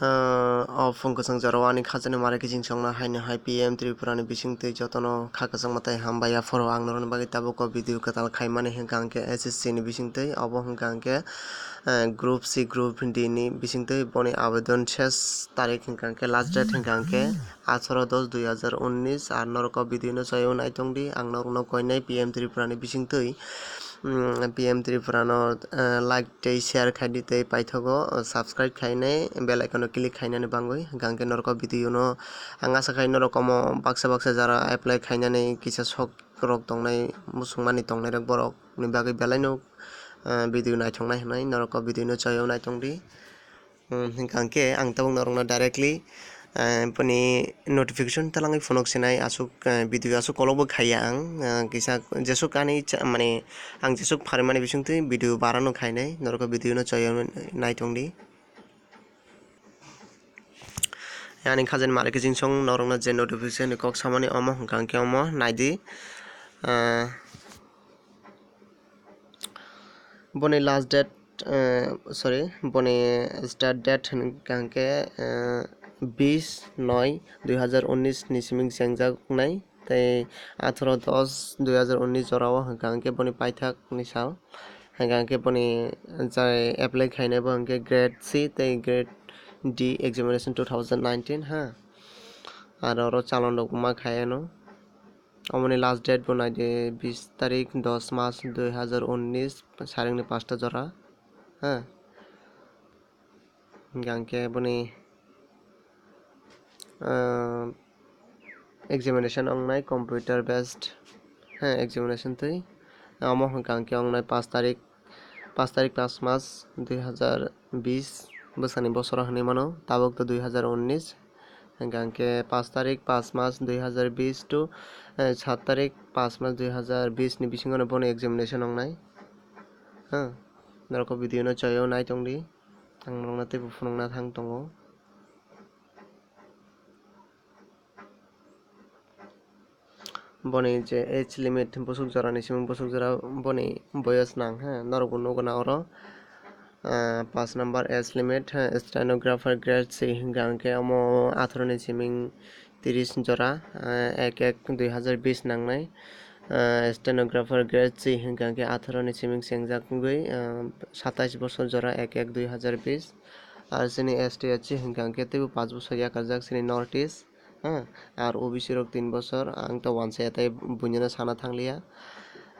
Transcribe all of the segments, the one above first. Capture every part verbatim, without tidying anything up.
Ah, o phung kwchang jorao ani khajani mare kiching songna haino hai P M Tripura ni bisingtwi jotono kha kwchangma tei hambai yaphoro ang norokni bagwi tabuk o video kwtal khaimani hwnkha hwnkhe S S C ni bisingtwi, obo hwnkha hwnkhe, eh, Group C, Group D ni bisingtwi boni abedon ses tarik hwnkha hwnkhe last date hwnkha hwnkhe atharo dos dui hazar unnis, ar norok o video no chaywi naitongdi, ang norokno koinai P M Tripura ni bisingtwi, mm, P M Tripura no, eh, like tei share khaidi tei paithago, eh, subscribe khainai bell icon o click khainani bangwi, hwnkha hwnkhe norok o video no ang asa khai norok omo baksa baksa jara apply khainani kisa sok rok tongnai, muchungmani tongnai rok borok ni bagwi belai no, eh, video naithoknai hwnwi norok o video no chaywi naitongdi. Hmm, hwnkha hwnkhe ang tabuk norokno directly, eh, boni notification talangwi phunuk sinai aswk, eh, video aswk kolokbo khaiya ang, eh, kisa jeswk ani cha-, mane ang jeswk pharimani bisingtwi video barano khainai, norokho video no chaywi naitongdi. Ani khajani malik kiching song norokno je notification ni kok samani omo hwnkha hwnkhe omo naidi, eh, Boni last date, eh, sorry, boni start date hwnkha hwnkhe, eh, bis noi dui hazar unnis ni simi chengjaknai, tei atharo dos dui hazar unnis jorao hwnkha hwnkhe boni paithak ni sal, hwnkha hwnkhe boni jai apply khainai bo hwnkhe grade C tei grade D examination two thousand nineteen ha, aro oro chalon rok ma khaiano. Omoni last date bo naidi bis tarik dos mas dui hazar unnis, sarengni pasta jora, ha. Hingkha hingkhe boni, ah, examination wngnai computer based, ha, examination twi. Omo hingkha hingkhe wngnai pas tarik, pas tarik pas mas dui hazar bis bwsani bosoro hinwi mano, tabuk to dui hazar unnis. Hingkha hingkhe pas tarik pas mas dui hazar bis to, eh, sat tarik pas mas dui hazar bis ni bisingo no bono examination wngnai. Ha, norok o video no chaywi naitongdi, ang norokno teibo phunukna thang tongo. Boni je age limit, bwswk jorani simi bwswk jora boni boyos nang, ha, norok bo nugo na oro, ah, pas number age limit, ha, stenographer grade C hingkha hingkhe omo atharo ni simi tiris jora, ah, ek ek dui hazar bis nangnai, ah, stenographer grade C hingkha hingkhe atharo ni simi chengjak wngwi, ah, satais bosor jora ek ek dui hazar bis, ar chini S T S C hingkha hingkhe teibo pas bosor yakarjak chini North East. Ha, ar O B C rok tin bosor, ang to uansaya tei buinano sana thangliya.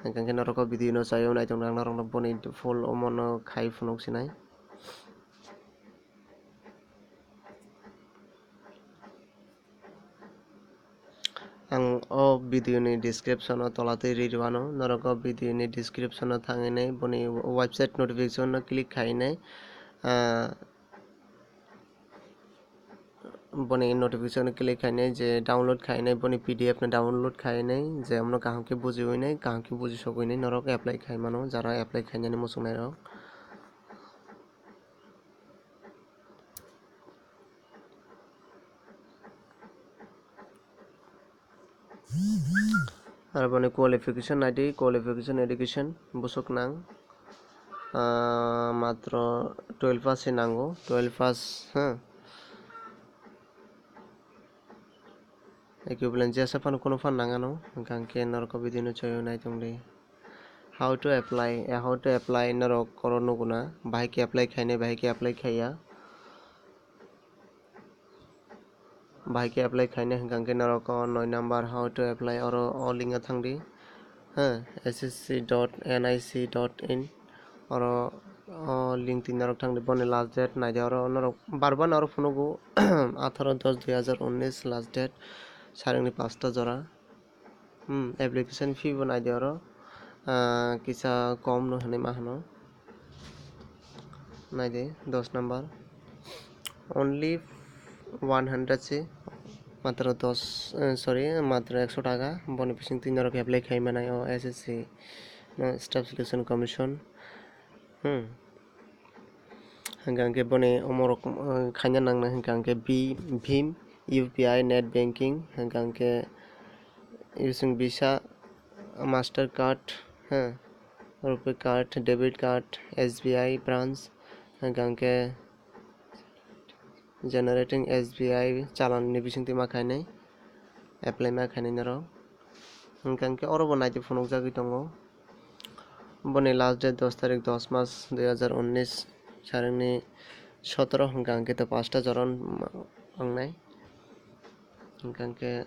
Hingkha khe norok o video no chaywi naitongdi, ang norokno boni full omono khai phunuk sinai. Ang o video ni description o tola twi ri rwano, norok o video ni description o thangwi nai boni website notification no click khai nai, ah, Boni notification click khainai je download khainai, boni P D F no download khainai je amno kaham khe bujiwi nai, kaham khe bujisogwi nai norok apply khai mano, jara apply khainani muchungnai rok. Aro boni qualification naidi, qualification education bwswk nang, ah, matro twelve pass se nango, twelve pass, ha. Equivalent J S F phano kunu phan nangano, hingkha hingkhe norok o video no chaywi naitongdi. How to apply, eh, how to apply norok oro nukuna, bahai khe apply khainai, bahai khe apply khaiya. Bahai khe apply khaina hingkha hingkhe norok o noi number how to apply oro o link o thangdi. Ha, S S C dot N I C dot in oro o link twi norok thangdi, boni last date naidi oro norok barban oro phunugo atharo dos dui hazar unnis last date, sarengni pasta jora. Hmm, application fee bo naidi oro, ah, kisa kom no hinwi ma hwno. Naidi dos number. Only one hundred se, matro dos, eh, sorry, matro ekso taka. Boni bising twi norok apply khai manai o S S C no, Staff Selection Commission. Hmm. Hingkha hingkhe boni omorok, eh, khaina nangnai hingkha hingkhe B-, bhim, U P I, net banking, hingkha hingkhe using Visa, Master card, ha, RuPay card, debit card, S B I branch, hingkha hingkhe generating S B I chalani bisingtwi ma khainai, apply ma khainai norok. Hwnkha hwnkhe oro bo naidi phunukjagwi tongo. Boni last date dos tarik dos mas dui hazar unnis, sarikni sotoro hwnkha hwnkhe to pasta joron wngnai. Hwnkha hwnkhe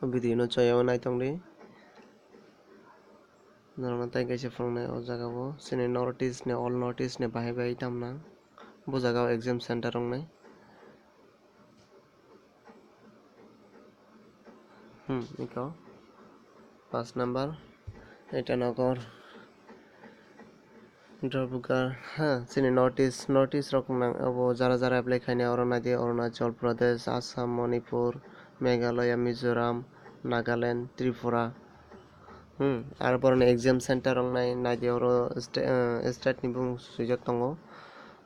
o video no chaya o naitongdi. Norokno tei kaisa phunuknai o jaga o, chini North East ni, all North East ni bahai bahai tamna bo jaga o exam center wngnai. Hmm, iko paanch number, Itanagar, Darbhanga, ha, chini North East, North East rok nang abo jara jara apply khainai oro naidi, Arunachal Pradesh, Assam, Manipur, Meghalaya, Mizoram, Nagaland, Tripura. Hmm, aro boroni exam center rok nai, naidi oro sta-, eh, state ni bumung swijak tongo.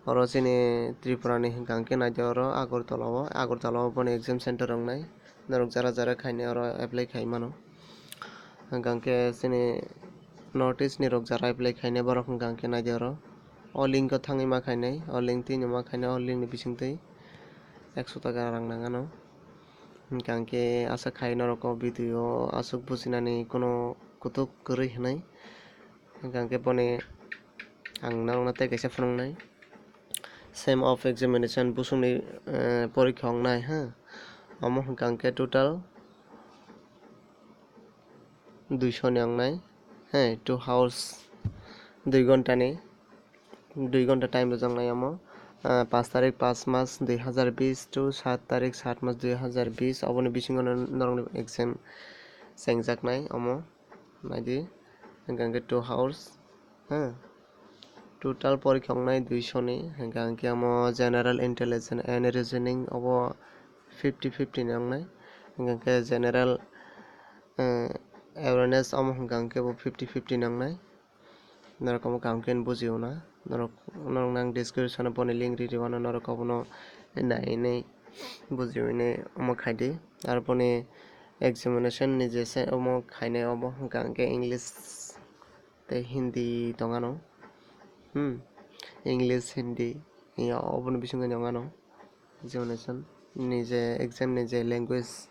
Oro chini Tripura ni hwnkha hwnkhe naidi oro Agartala o, Agartala o boni exam center rok nai. Norok jara jara khainai oro apply khai mano. Hwnkha hwnkhe chini North East ni rok jara apply khainai borok hwnkha hwnkhe naidi oro. O link o thangwi ma khainai, o link twi no ma khainai, o link ni bisingtwi ekso taka rang nang ano. Hwnkha hwnkhe asa khai norok o video aswk bujinani kuno kutuk kwrwi hwnwi. Hwnkha hwnkhe boni ang norokno tei kaisa phunuknai. Sem of examination busungni, eh, porikha wngnai, ha. Omo hwnkha hwnkhe total duisho ni wngnai, he, two hours, dui ghonta ni, dui ghonta time rwjaknai omo. Ah, paanch tarik paanch mas dui hazar bish to saat tarik saat mas dui hazar bish, oboni bisingo no norokni exam chengjaknai omo, naidi, hwnkha hwnkhe two hours, ha. Total porikha wngnai duisho ni, hwnkha hwnkhe omo general intelligence and reasoning obo fifty fifty ni wngnai, hwnkha hwnkhe general, eh, awareness omo hwnkha hwnkhe bo fifty fifty ni wngnai. Norok omo kaham khe bujiyo na, norok, norok nang description o boni link ri rwano, norok obono nai nai bujiyo hinwi omo khaidi. Aro boni examination ni je se omo khainai obo hwnkha hwnkhe English tei Hindi tongano. Hmm. English, Hindi, ya, oboni bisingo tongano. Examination ni je exam ni je language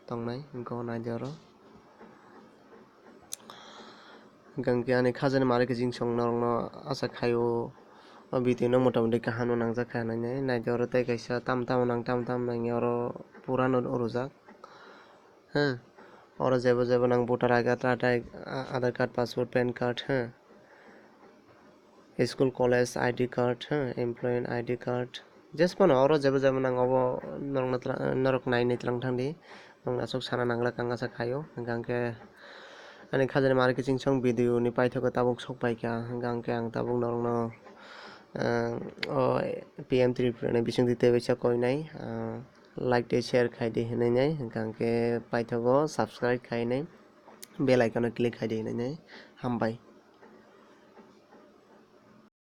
tongnai, hwnkhe o naidi oro. Hwnkhe ani khajani mari kiching song norokno asa khaio. O video no motamoti kaham no nangjak kha hinwi naidi oro tei kaisa tam tamo nang tam tam nangya oro pura no rwjak. He, oro jebo jebo nang voter I D card, Aadhaar card, passport, pan card, he, school, college I D card, he, employee I D card, jesphano oro jebo jebo nang obo norokno tla-, norok nainwi tlang thangdi, norokno aswk sana nanglak ang asa khaio. Hwnkha hwnkhe ani khajani mari kiching song video ni paithago tabuk sok paikha, hwnkha hwnkhe ang tabuk norokno, ah, o P M Tripura ni bisingtwi tei waisa koinai, ah, like tei share khaidi hinwi nai, hwnkha hwnkhe paithago subscribe khainai, bell icon o click khaidi hinwi nai. Hambai.